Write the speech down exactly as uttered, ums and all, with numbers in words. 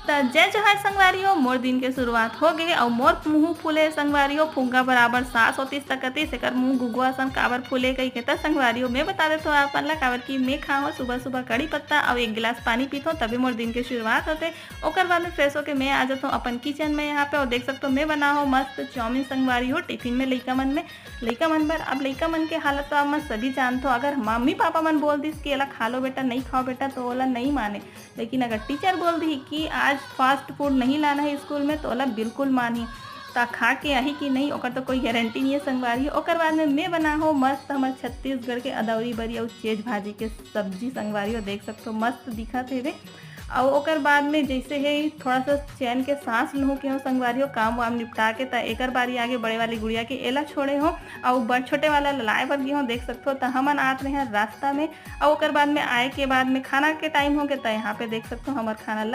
त जय जोहार संगवारी हो, मोर दिन के शुरुआत हो गे हे अउ मोर मुंह फूले संगवारी हो, फुग्गा बराबर सांस होतिस त कतिस, एकर मुंह गुगवा सन काबर फूले कहिके। त संगवारी हो, मैं बता देथव आप मन ला, काबर कि मैं खाहूं सुबह सुबह कड़ी पत्ता अउ एक गिलास पानी पीथव, तभे मोर दिन के शुरुआत होथे। ओकर बाद में फ्रेश होके मैं आ जाथव अपन किचन में यहाँ पे, अउ देख सकथव मैं बनाहूं मस्त चाउमीन संगवारी हो टिफिन में लइका मन में, लइका मन बर। अब लइका मन के हालत तो आप मन सभी जानथव, अगर मम्मी पापा मन बोल दिस कि एला खा लो बेटा, नहीं खाओ बेटा, तो ओला नहीं माने। लेकिन अगर टीचर बोल दी कि आज फास्ट फूड नहीं लाना है स्कूल में, तो ओला बिल्कुल मानही। त खा के आही कि नहीं, ओकर तो कोई गारंटी नहीं है संगवारी। ओकर बाद में मैं बनाहूं मस्त हमर छत्तीसगढ़ के अदौरी बरी अउ चेज भाजी के सब्जी संगवारी हो, देख सकथव मस्त दिखत हेवे। अउ ओकर बाद में जैसे हे थोड़ा सा चैन के सांस लूहूं के हो संगवारी हो, काम वाम निपटा के, त एकर बारी आगे बड़े वाली गुड़िया के, एला छोड़े हो अउ बड़ छोटे वाला ला लाए बर गे हो, देख सकथव। त हमन आत रहे हैं रास्ता में, अउ ओकर बाद में आए के बाद में खाना के टाइम हो गे, त यहाँ पे देख सकथव हमर खाना